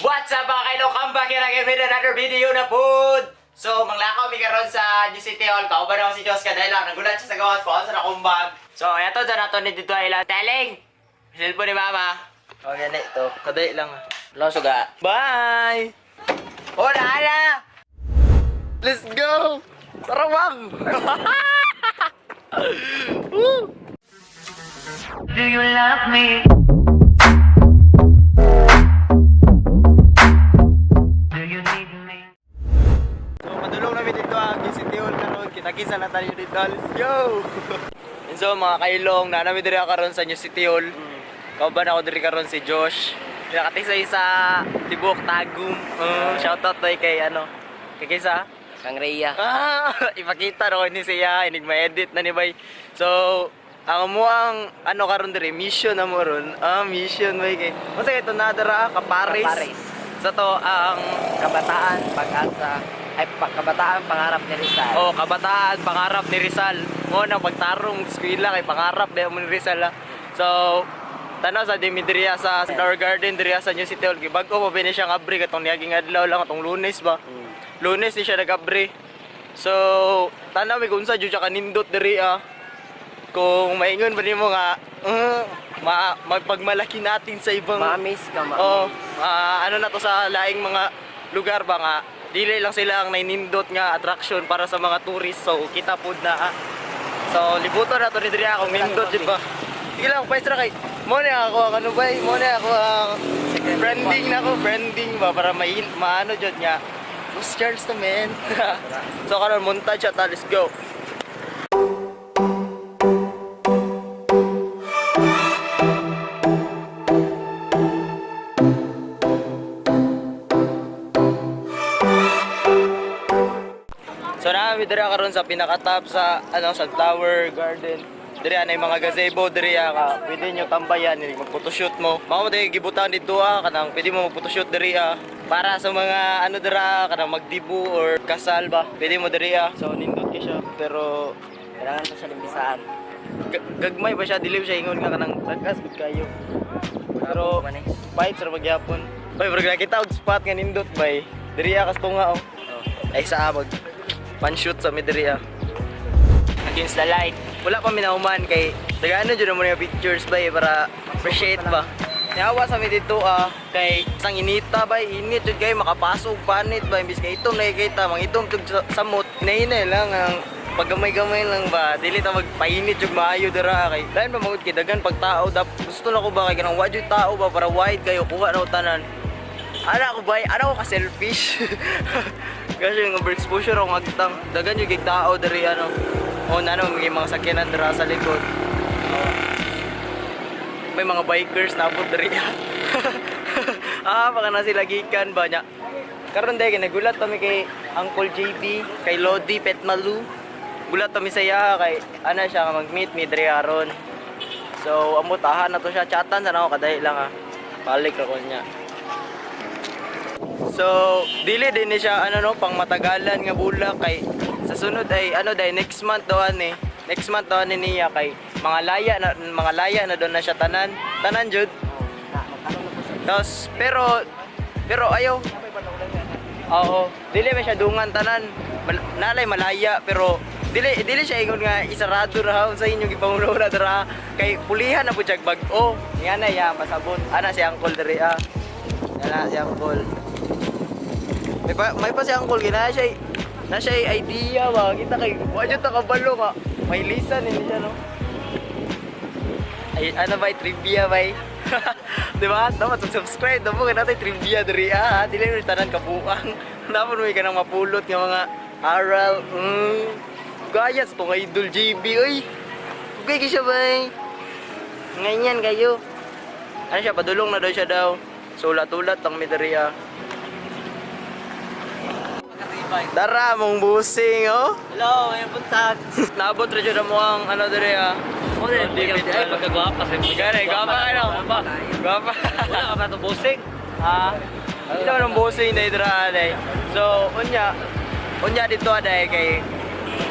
What's up, mga kailo? Come back here again with another video na pod! So, manglakaw mi karon sa New City Hall. Kauban ako si Diyos kadahil lang. Nagulat siya sa gawas ko sa akong bag. So, eto dyan nato ni dito ay lang. Telling! Cellphone ni Mama. Oh, yan ito. Kadali lang. Lang suga. Bye! Oh, naala! Let's go! Tara, wang! Woo! Do you love me? Do you need me? So, padulong namin dito ang New City Hall karon. Kita-kita na tayo dito. Let's go! And so, mga kailong, na namin diri karon sa New City Hall. Kauban ako diri karon si Josh. Nakatisay sa Tibok Tagum. Shoutout tayo kay ano. Kay Kisa. Kang Rhea. Ah, ipakita ro ni siya, inig ma-edit na ni bay. So, ang mo ang ano karon diri mission na mo ron. Ah, mission bay kay. Unsa kay nadara ka Paris. Kapares. Sa to ang Kabataan, pag-asa. Ay, kabataan, pangarap ni Rizal. Oh, kabataan, pangarap ni Rizal. Mo na pagtarong eskwela kay pangarap dayon mo ni Rizal. Ah. So, tanaw sa Dimi diriya sa Flower Garden diriya sa New City Hall. Kay bag-o pa bini siyang abri katong niaging adlaw lang atong Lunes ba. Lunes ni siya nag-abri. So, tanaw mi kung unsa jud siya kanindot diri ah. Kung maingon ba nimo nga ma magpagmalaki natin sa ibang Maamis ka, maamis. Oh, ano na to sa laing mga lugar ba nga dili lang sila ang nainindot nga attraction para sa mga tourist. So kita pud na. Ah. So libuton na to ni diri akong nindot jud ba. Sige lang, pwestra kay mo na ako ang ano ba, mo na ako ang branding na ako, branding ba para may maano jud nga. Who's Charles to man? So karon montage ta, let's go. So naami diri karon sa pinaka-top sa ano sa Flower Garden. Diri ana yung mga gazebo diri ah, ka. Pwede nyo tambayan ni mag-photoshoot mo. Mao mo gibutan dito ah kanang pwede mo mag-photoshoot diri ah. Para sa mga ano dira kanang magdibu or kasal ba. Pwede mo diri ah. So nindot kay siya pero Kailangan pa siya limpisaan. Gagmay ba siya dili siya ingon nga kanang tagas gud kayo. Pero Man eh. pahit sa magyapon. Bay, bro, nakita og spot nga nindot bay. Diri ah kastunga oh. Ay sa mag pan-shoot sa mi diri ah. Against the light. Wala pa minahuman kay tagano jud mo nga pictures bay para appreciate ba. Niawa sa mi dito ah kay sang inita bay init jud kay makapasok panit ba imbis kay itom nakikita mangitom jud samot nahinay lang ang paggamay-gamay lang ba dili ta magpainit jud maayo dira kay lain pa magud kay daghan pag tao dap gusto na ko ba kay kanang wa jud tao ba para wide kayo kuha na ko tanan. Ana ko bay, ana ko ka selfish. Kasi yung overexposure ako agtang. Dagan yung gig tao diri ano. O nano may mga sakyanan dira sa likod. Oh. May mga bikers na abot diri. Ah, baka na sila gikan ba niya. Karon dai nagulat kami kay Uncle JB, kay Lodi Petmalu. Gulat kami sa iya kay ana siya nga mag-meet mi diri aron. So amot aha na to siya chatan sana ako kadahi lang ah. Balik ra ko niya. So, dili din ni siya ano no pang matagalan nga bulak kay sa sunod ay ano dai next month daw ani. Next month daw ani niya kay mga laya na doon na siya tanan. Tanan jud. Tapos pero pero ayaw. Oo, dili man siya dungan tanan. Nalay malaya pero dili dili siya ingon nga isarado ra sa inyong gipangulo na dira kay pulihan na pud siya bag-o. Nga na ya masabot. Ana si Uncle diri ah. Ana si Uncle. May pa si Uncle gina siya na siya idea ba kita kay wa jud ta kabalo ka. May lisan ini siya no. Ay ano ba trivia ba? Di ba? Dapat subscribe dapat kay natay trivia diri ah. Dili mo tanan kabuang. Dapat mo ka nang mapulot nga mga aral. Gaya sa tong idol JB oy. Okay kay siya bay. Ganyan kayo. Ano siya padulong na daw siya daw. Sulat-ulat lang mi diri ah. Dara mong busing oh. Hello, ngayon buntag. Naabot ra jud mo ang ano diri ah. Oh, ay, pagkagwapa sa Gani, gwapa ka no? Gwapa. Wala ka ba itong bossing? Ha? Ito ang busing na idra aday. So, unya, unya dito aday kay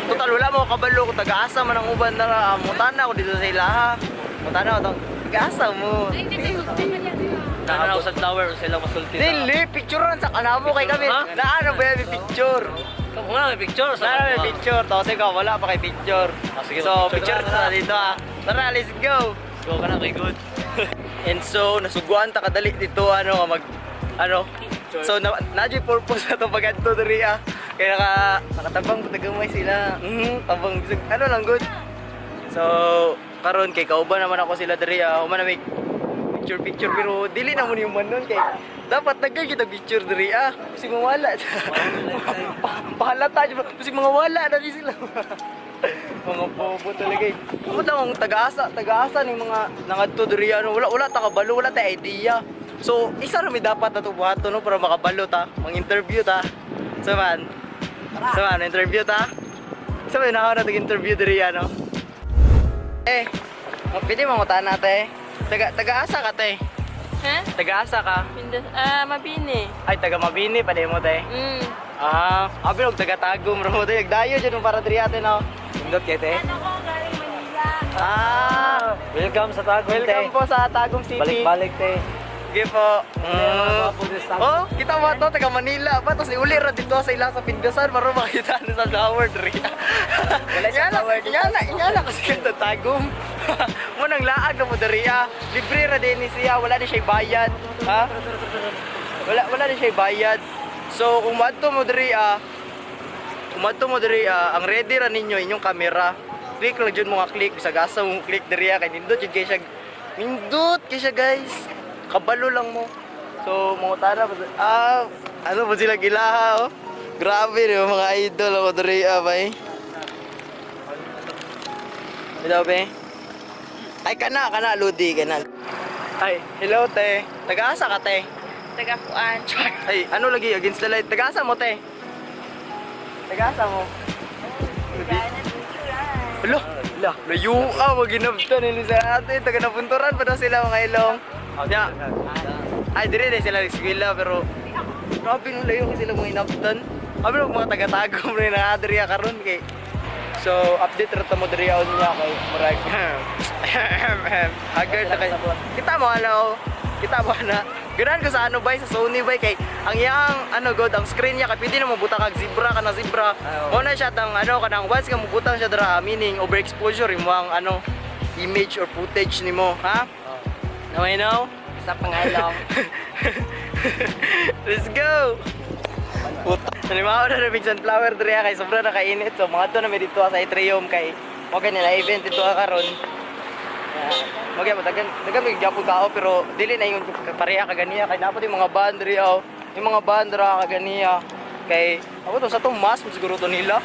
total wala mo kabalo kung taga-asa man ang uban na mutana ko dito sa ilaha. Mutana ko tong taga-asa mo. Nanaw sa tower sila masulti. Dili, picturean sa kanamo kay kami. Ha? Naano ba yung picture? Kamo nga may picture sa. Naano may picture? Tapos ikaw, wala pa kay picture. Ah, sige, So, picture picture na, na dito ah. Tara, let's go! Let's go ka na kay good. And so, nasuguan ta kadali dito ano nga mag ano. So na na purpose na to pag-adto diri ah. Kaya nakatabang po tagamay sila. Tabang bisag ano lang good. So, karon kay kauban naman ako sila diri ah. Human na may picture picture pero dili na mo ni man nun kay dapat nagay kita picture diri ah. Bisag mawala. Pahalata jud bisag mga wala na di sila. Mga bobo talaga eh. Amo lang ang taga-asa, taga-asa ning mga nangadto diri ano, wala wala ta kabalo, wala ta idea. So, isa ra mi dapat na buhaton no para makabalo ta, mang-interview ta. So man. So man, interview ta. So man, nakaw na tag interview diri ano. Eh, pwede mo na te. Taga-asa ka te. Ha? Taga-asa ka. Pindas, ah, Mabini. Ay, taga Mabini pa mo te. Ah, abi og taga Tagum ra mo te. Nagdayo jud mo para diri ate no. Indot kay te. Ano ko, galing Manila. Ah, Welcome sa Tagum. welcome po sa Tagum City. Balik-balik te. Sige po. Mga po sa Tagum. Oh, kita mo to taga Manila pa tapos niuli ra dito sa ilang sa Pindasan para makita ano sa tower diri. Wala sa tower dito. Ingana kasi kita Tagum. Mo nang laag na mo diri ah. Libre ra din ni siya, wala ni siya bayad. Ha? Wala ni siya bayad. So kung maadto mo diri ah, kung maadto mo diri ah, ang ready ra ninyo inyong kamera. Click lang jud mo nga click bisag asa mo click diri ah, kay nindot jud kay siya. Nindot kay siya, guys. Kabalo lang mo. So mga tara ah, ano ba sila gilaha oh. Grabe ni mga idol ako diri ah, bay. Hello, be. Ay, kana, kana, Ludi, kana. Ay, hello, te. Taga-asa ka, te? Taga Kuan. Ay, ano lagi? Against the light. Taga-asa mo, te? Taga-asa mo? Alo, la, layo ah, maginabtan nila sa ate. Taga napunturan pa daw sila mga ilong. Ya. Ay, dire din sila eskwela pero grabe nung layo kasi sila mga inabtan. Abi mga taga-tagom rin na adriya karon kay. So, update ra ta mo diri on niya kay murag. Haggard na kay. Kita mo ano, kita mo na. Ganahan ko sa ano bay sa Sony bay kay ang iyang ano god ang screen niya kay pwede na mobutang kag zebra kana zebra. Ay, oo. Mo na siya tang ano kanang once ka mobutang siya dira meaning overexposure imo ang ano image or footage nimo, ha? Now I know. Sa pangalong. Let's go! Puta. Nalimaw na rin sunflower diri kay sobra na kainit. So mga to na may dito sa atrium kay mo nila event dito karon. Mo gyud dagan dagan may gyapon tao pero dili na ingon pareha ka ganiya kay napod yung mga band diri oh. Yung mga band ra ka ganiya kay ako to sa tong mass siguro to nila.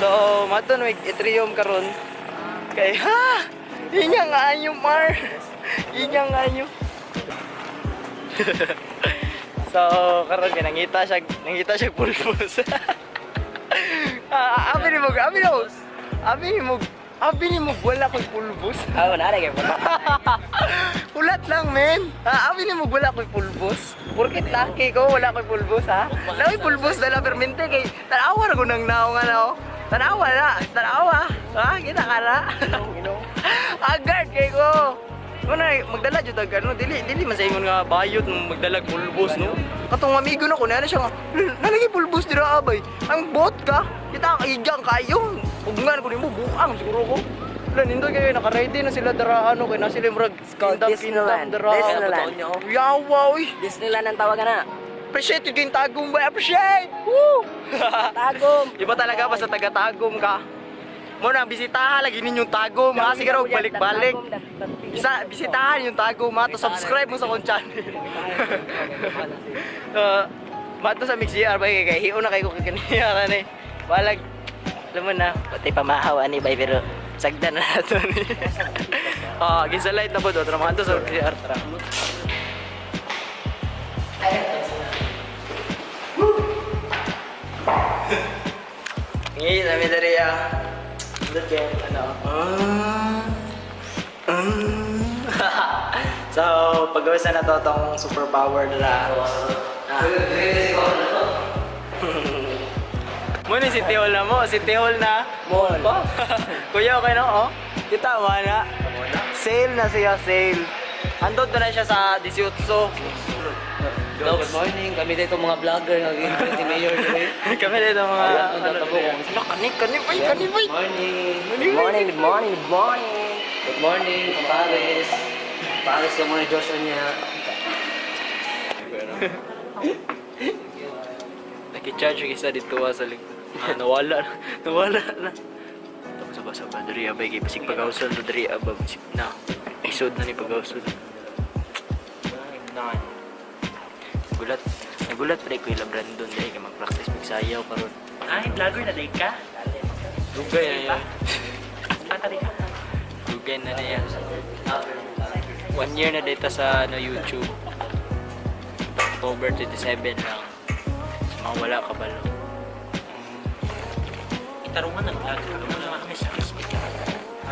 So mato na may atrium karon. Kay ha! Inya nga ayo mar. Inya nga ayo. So, karon kay nangita siya pulpos. Ah, abi ni mo, abi ni mo. Abi ni mo, abi ni mo wala koy pulbos. Ah, wala ra kay. Ulat lang, men. Ah, abi ni mo wala koy pulbos. Porket laki ko wala koy pulbos, ha. Wala koy pulbos dala permente kay tanawa ra ko nang naong ano. Tanawa na, tanawa. Ha, kita ka na. Agad kay ko. Muna magdala jud og ano dili dili man sa ingon nga bayot nung magdala pulbos no. Katong amigo na ko na siya nga nalagi pulbos dira abay. Ang bot ka, kita ka igang kayo. Ugnan ko nimo buang siguro ko. Wala nindot kayo naka-ready na sila dira ano kay na sila murag called kindam Disneyland. kindam dira. Disneyland. Yawa oy. Disneyland ang tawagan na. Appreciate yung Tagum ba? Appreciate! Woo! Tagum. Iba talaga basta taga-Tagum ka. Mo na bisitahan lagi ninyong Tagum ha siguro balik-balik. Isa, bisitahan yung Tagum ha, to subscribe mo sa akong channel. Mato sa Mix GR ba kay kay hiyo na kay ko kaniya kan eh. Balag alam mo na, patay pamahaw ani bay pero sagdan na nato ni. Ah, ginsa light na po do, tara mga sa GR tara. Ngayon, namin dari ah. Look at ano. Ah. So, pag-gawas na to tong superpower nila. Ah. Muna si Tihol na mo, si Tihol na. Mall. Kuya, okay na oh. Kita mo na. Sale na siya, sale. Andot na na siya sa 18. Hello, good morning. Kami dito mga vlogger nga giinvite ni Mayor today. Kami dito mga Wala, ang tatabo ko. Ano, kani kani bay, kani bay. Good morning. Good morning, good morning, good morning. Good morning, Paris. Paris ka muna Joshua niya. Naki-charge yung isa dito ah, sa likod. Ah, nawala na. Nawala na. Tapos sa basa ba diri abay kay basig pagawson do diri abay basig na. Isod na ni pagawson. Gulat. Nagulat pre ko ila Brandon dahil kay mag-practice magsayaw karon. Ay, vlogger na day ka? Dugay na yan. Dugay na niya. One year na data sa ano, YouTube. October 27 lang. Sa mga wala kabalo. Itarungan ng vlog. Wala kami sa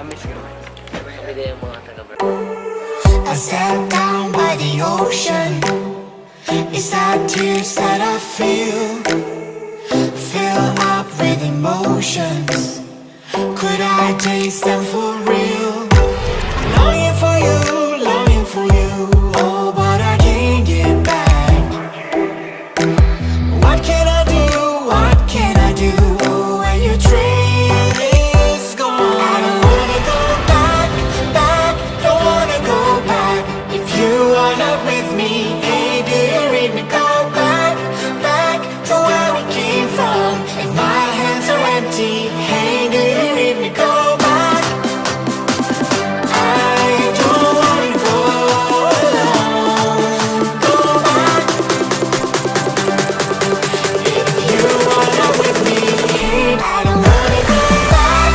Amis ka. Kami din yung mga taga I sat down by the ocean. It's that tears that I feel, fill up with emotions. Could I taste them for real? Longing for you, longing for you. Oh, but I can't get back. What can I do? What can I do when your train is gone? I don't wanna go back, back. Don't wanna go back. If you are not with me, hey, do you read me? Go back, back to where we came from. If my hands are empty, hey, do you read me? Go back. I don't wanna go alone. Go back. If you are not with me, I don't wanna go back.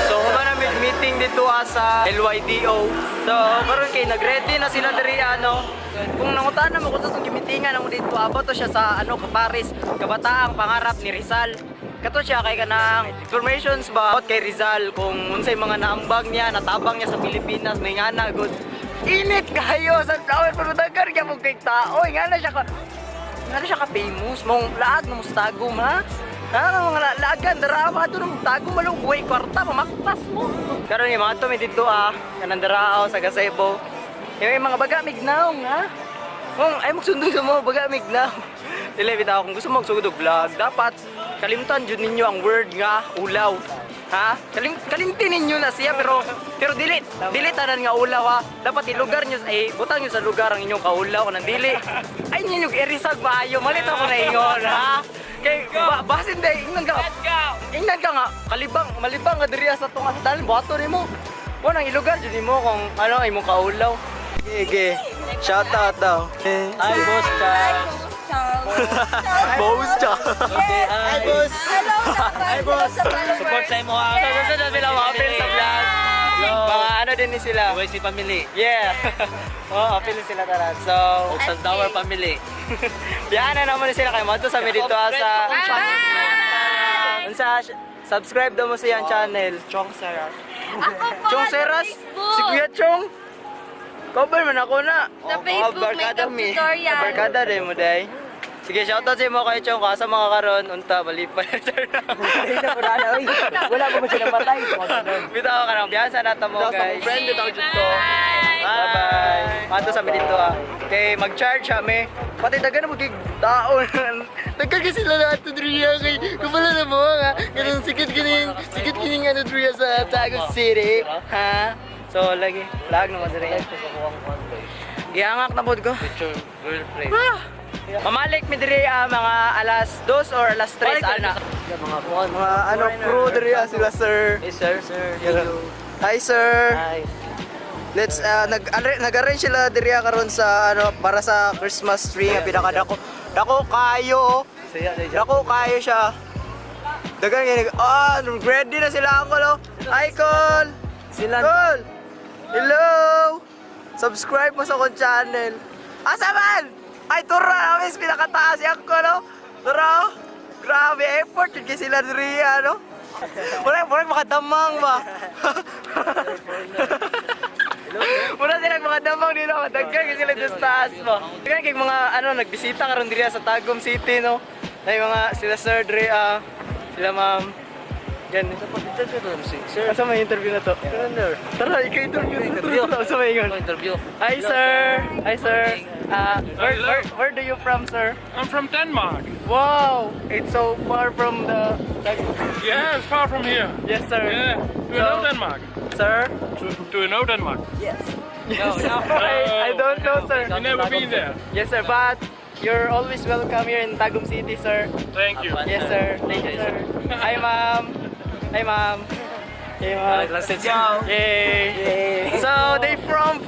So human na meeting dito ah, sa LYDO. So karon kay nagready na sila diri ano. Kung nangutan na mo kung sa itong gimitingan mo dito abot to siya sa ano Kaparis, kabataang pangarap ni Rizal. Kato siya kay kanang informations ba about kay Rizal kung unsay mga naambag niya, natabang niya sa Pilipinas, may ngana good. Init kayo sa flower pero dagar kay mo kay tao, ngana siya ka Nga siya ka-famous, mong laag na mustagom ha? Ha, mga laagan, dara pa ito ng tagom malong buhay kwarta, mamaktas mo. Karon yung mga to, may dito ah, kanang daraaw sa gazebo. Yung mga baga, mignaw ha? Kung ay magsundog sa mga baga, mignaw. Dili, bitaw, kung gusto mo magsugod og vlog, dapat kalimtan jud ninyo ang word nga ulaw. Ha? Kalimtin ninyo na siya pero pero dili dili tanan nga ulaw ha. Dapat ilugar niyo ay butang niyo sa lugar ang inyong kaulaw kanang dili. Ay ninyo irisag maayo malit ako na ingon ha. Kay ba, basin day ingnan ka. Ingnan ka nga kalibang malibang nga diri sa tunga sa talan buhaton nimo. Mo nang ilugar jud nimo kung ano imong kaulaw. Sige, shout out daw. Hi, Boss Charles. Charles. Boss Charles. Hi, boss. Hello, Hi, boss. Support sa imo ha. So, susunod sila mga appeal sa vlog. Mga ano din ni sila. si family. Yeah. Oo, appeal sila tanan. So, Ug sa Tower family. biyaan na naman sila kay Madto sa mi dito ah, sa Bye! Unsa subscribe daw mo sa iyang channel. Chong Seras. Ako po Chong sa Seras? Facebook. Si Kuya Chong. Cover man ako na. Sa Facebook, barkada makeup mi. tutorial. Barkada rin mo, day. Sige, shoutout sa imo kay Chong. Kasa mga karon, unta, malipay. Wala pa ba siya napatay? Bitaw ka nang biyansa na mo, guys. Friend, bitaw jud ko. Bye! Bye-bye. Mato sa mi dito ah. Kay mag-charge kami. Pati dagan na magig tao. Daghan kasi sila na ato diriya kay kumala na mo nga. Ganun sikat kining ano diriya sa Taguig City. Ha? So lagi lag naman diriya. Giangak na pod ko. Future girlfriend. Ah! Mamalik mi diri ah, mga alas 2 or alas 3 ana. Mga ano crew diri ah, sila sir. Hey, sir. Sir, hello. Hi sir. Hi. Let's nag-arrange sila diri karon sa ano para sa Christmas tree nga pinakadako. Dako kayo. Oh. Saya day siya. Dako kayo siya. Dagan nga ready na sila uncle oh. Hi Col. Sila. Col. Hello. Subscribe mo sa akong channel. Asa man? Ay turra namin pinakataas si uncle oh. Tara! Grabe, effort yun kay sila diri, ano? Wala, wala makadamang ba? Wala silang makadamang dito, daghan kay sila dito sa taas ba. Daghan kay mga ano nagbisita karon diri sa Tagum City, no. Ay mga sila sir diri ah, sila ma'am. Yan. Sir, Asa may interview na to? Tara, ikaw interview. Interview. Tara, asa may ingon? Interview. Hi sir. Hi sir. Where do you from, sir? I'm from Denmark. Wow, it's so far from the Tagum. Yeah, it's far from here. Yes, sir. Yeah. Do you know Denmark? Sir? Do you know Denmark? Yes. I don't know, sir. You never been there. Yes, sir. But you're always welcome here in Tagum City, sir. Thank you. Yes, sir. Thank you, sir. Hi, ma'am. Hi, ma'am. Hey, ma'am. Yay. So they from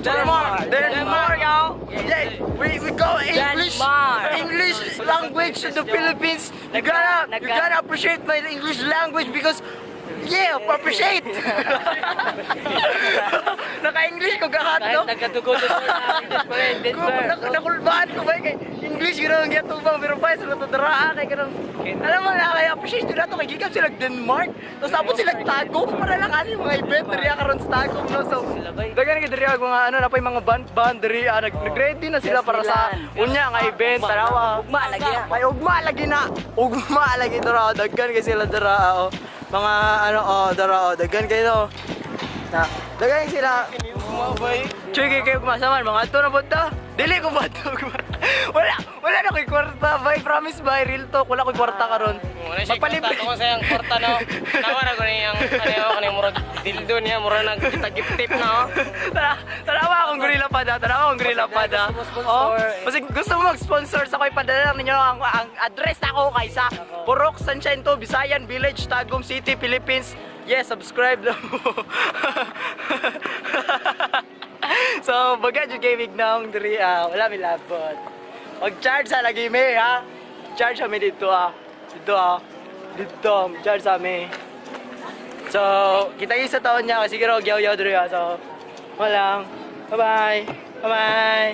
Denmark. Denmark, y'all. Yeah. We go English. Denmark. English language to the Philippines. You gotta appreciate my English language because yeah, appreciate. Naka-English ko gahat, Kahit no? nagkadugo-dugo na English pa rin. Kung nakulbaan ko ba kay English yun ang gitubang pero pa sa natadaraa kay kanang alam mo na kay appreciate yun nato kay gikan sila Denmark tapos abot sila Tagum para lang ani mga event diri karon sa Tagum, no? So daghan kay diri ang mga ano na mga band band diri ah, nag-ready na sila para sa unya nga event, tanawa. Ugma lagi na. May ugma lagi na, ugma lagi dara, daghan kay sila dara oh. Mga ano oh, dara oh, daghan kayo na daghan sila. Chuy, kay kayo kumasaman, mga ato na punta. Dili ko ba ito? Wala, wala na ko'y kwarta, bay. Promise, bay. Real talk, wala ko'y kwarta karon. Magpalibre. Ako sa iyang kwarta no. Tawa na ko niyang ano kanang murag dildo niya, murag nagtagip-tip na oh. Tara, tarawa akong gorilla pada, tarawa akong gorilla pada. Oh, kasi gusto mo mag-sponsor sa ko'y padala lang ninyo ang address ako kay sa Purok Sunshine 2, Visayan Village, Tagum City, Philippines. Yes, subscribe lang mo. So, baga jud kay Mignong diri ah, wala mi labot. Mag-charge sa lagi mi ha. Charge kami dito ah. Dito ah. Dito, charge sa mi. So, kita sa taon niya kasi siguro gyaw-gyaw diri ah. So, walang. Bye-bye. Bye-bye.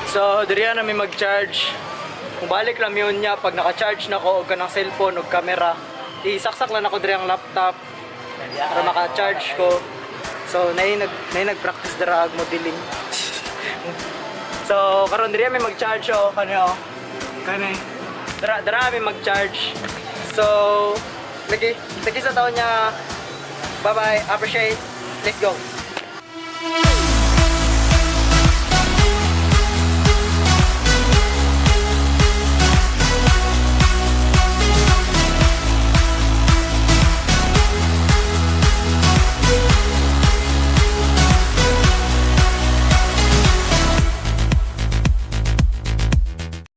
So, diri na mi mag-charge. Kung balik lang yun niya, pag naka-charge na ko og kanang cellphone og camera, isaksak lang ako diri ang laptop para maka-charge ko. So, nay nag-practice dira og modeling. So, karon diri mi mag-charge oh, kani oh. Kani. Dara dara mi mag-charge. So, lagi lagi sa taon niya. Bye-bye. Appreciate. Let's go.